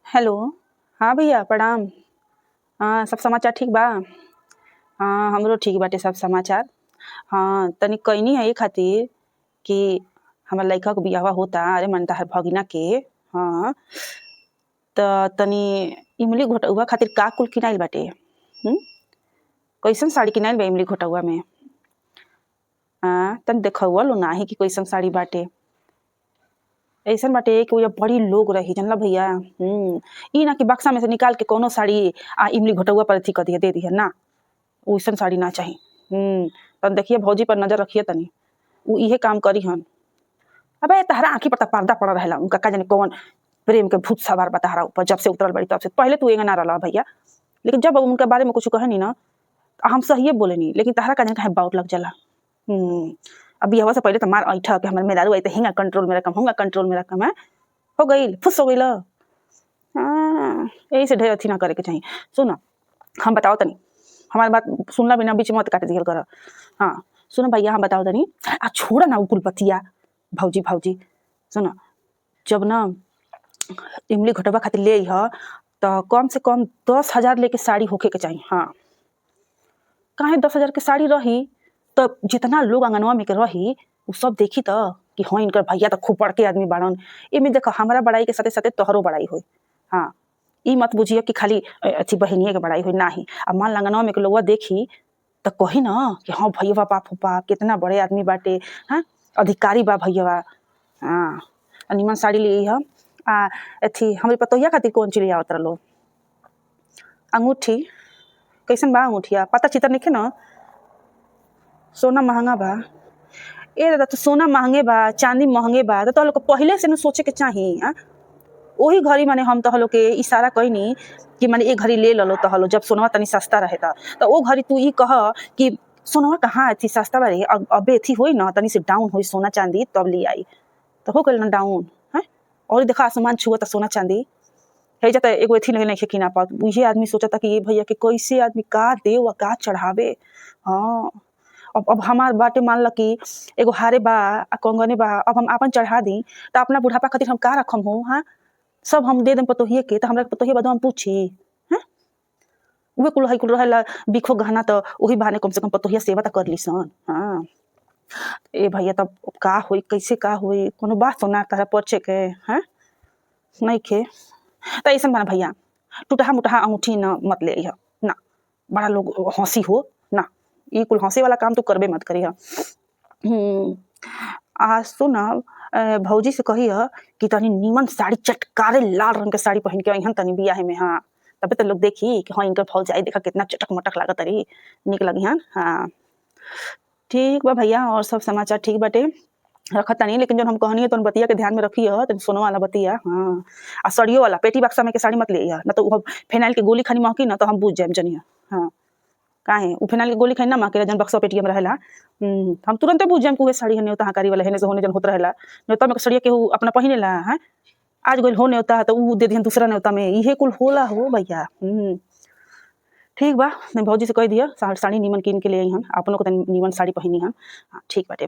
Hello. हाँ भैया प्रणाम। हाँ, सब समाचार ठीक बा? हाँ, हमरो ठीक बाटे सब समाचार। हाँ, तनी कइनी है ए खातिर कि हमर लइका के बियाहवा होता, अरे मन तहर भगिना के। हाँ, त तनी इमली घोटौवा खातिर का कुल किनाइल बाटे? हुँ? कइसन साड़ी किनाइल बा इमली घोटौवा में? हाँ, तनी देखौआ लो नाही कि कइसन साड़ी बाटे। अइसन बाटे कि ओइजा बड़ी लोग रही जानला भैया। ई ना कि बक्सा में से निकाल के कौनो साड़ी आ इमली घोटौवा पर अथी क दिहे दे दिहे ना। ओइसन साड़ी ना चाही। तनी देखिए भौजी पर नजर रखिए तनी। उ इहे काम करीहन। अबे तहरा आँखी पर त पर्दा पड़ल रहेला। उनका का जाने कौन प्रेम के भूत सवार बा तहरा ऊपर जब से उतरल बाड़ी तब से। पहिले तू एंगा ना रहला भैया। लेकिन जब उनका बारे में कुछ कहेनी ना, त हम सहिए बोलेनी लेकिन तहरा का जाने काहे बाउर लग जाला। अब बियाहवा से पहिले त मार ऐंठ के हमर मेहरारू आई त हेंगा कंट्रोल में रखम, होंगा कंट्रोल में रखम, हैं? हो गइल? फुस हो गइल? हाँ, एही से ढेर अथी ना करे के चाही। सुन, हम बताओ तनी, हमार बात सुनला बिना बीच में मत काट दिहल कर। हाँ, सुन भैया हम बताओ तनी, आ छोड़ ना उ कुल बतिया, भौजी भौजी। सुन, जब ना इमली घोटवा खातिर ले अइह त कम से कम 10,000 लेके साड़ी होखे के चाही। हाँ, काहे 10,000 के साड़ी रही त जितना लोग अंगनवा में के रही उ सब देखी त कि हाँ इनकर भैया त खूब बड़के आदमी बाड़न। एमे देख हमरा बड़ाई के साथे साथे तोहरो बड़ाई होई। हाँ, ई मत बुझिए कि खाली अथी बहिनिये के बड़ाई होई, नाही। आ मान ला अंगनवा में के लोगवा देखी त कही न कि हाँ भैयावा बाप हो बाप केतना बड़े आदमी बाटे, हाँ? अधिकारी बा भैयावा। हाँ, आ निमन साड़ी ले अइह। आ अथी हमरे पतोहिया खातिर कौन चीज लियावत रहलो? अंगूठी। कइसन बा अंगूठिया? पता चिता नइखे न? सोना महंगा बा। ए दादा त सोना महंगे बा, चांदी महंगे बा त तोहरा लोग के पहिले से न सोचे के चाही, हाँ? ओही घड़ी माने हम तोहरा लोग के इशारा कइनी कि माने ए घड़ी ले ललो तोहरा जब सोनवा तनी सस्ता रहे त। त ओ घड़ी तू ई कह कि सोनवा कहाँ अथी सस्ता बा रे, अब अबे अथी होई न तनी से डाउन होई सोना चांदी तब लियाई। त हो गइल न डाउन, हैं? और देखा आसमान छुअता सोना चांदी। हेइजा त एगो अथी नइखे किना पावत। उहे आदमी सोचता कि ए भैया के कइसे आदमी का देव आ का चढ़ावे। हाँ, अब हमार बाटे मान ल कि एगो हारे बा आ कंगने बा, अब हम आपन चढ़ा दी त अपना बुढ़ापा खातिर हम का रखम हो, हाँ? सब हम they them पतोहिए के त हमरा के पतोहिया बदवा में पूछी, हैं? उहे कुल हई कुल रहेला बिखो गहना त ओही बहाने कम से कम पतोहिया सेवा त कर लीसन। हाँ, ए भैया तब का होई, कइसे का होई? कोनो बात सोना तहरा परचे के, हैं? नइखे। त अइसन बा न भैया, टुटहा मुटहा अंगूठी न मत ले अइह, ना। बड़ा लोग हँसी हो, ना। ई कुल हँसे वाला काम तू करबे मत करिह। आ सुन भौजी से कहिह कि तनी निमन साड़ी चटकारे लाल रंग के साड़ी पहिन के अइहन तनी बियाहे में। हाँ, तबे त लोग देखी कि हाँ इनकर भौजाई देखा केतना चटक मटक लागतारी, निक लगिहन। हाँ, ठीक बा भैया और सब समाचार ठीक बाटे। रखत तानी लेकिन जौन हम कहनी है तौन बतिया के ध्यान में रखिह, तनी सोनवा वाला बतिया। हाँ, आ सड़ियो वाला पेटी बक्सा में के साड़ी मत ले अइह, न त उ फेनाइल के गोली खानी महकी न त हम बुझ जाएम जनिह। हाँ, काहे उ फेनाइल के गोली खानी ना महकेला जौन बक्सवा पेटिया में रहेला। हम तुरंते बुझ जाएम कि उहे साड़ी ह न्योता हकारी वाला हेने से होने जौन होत रहेला। न्योता में के सड़िया केहू अपना पहिनेला, हैं? आज गइल हो न्योता त उ दे दिहन दूसरा न्योता में, इहे कुल होला हो भैया। ठीक बा, तनी भौजी से कह दिह साड़ी निमन किन के ले अइहन, अपनो के तनी निमन साड़ी पहिनिहन। हाँ, ठीक बाटे।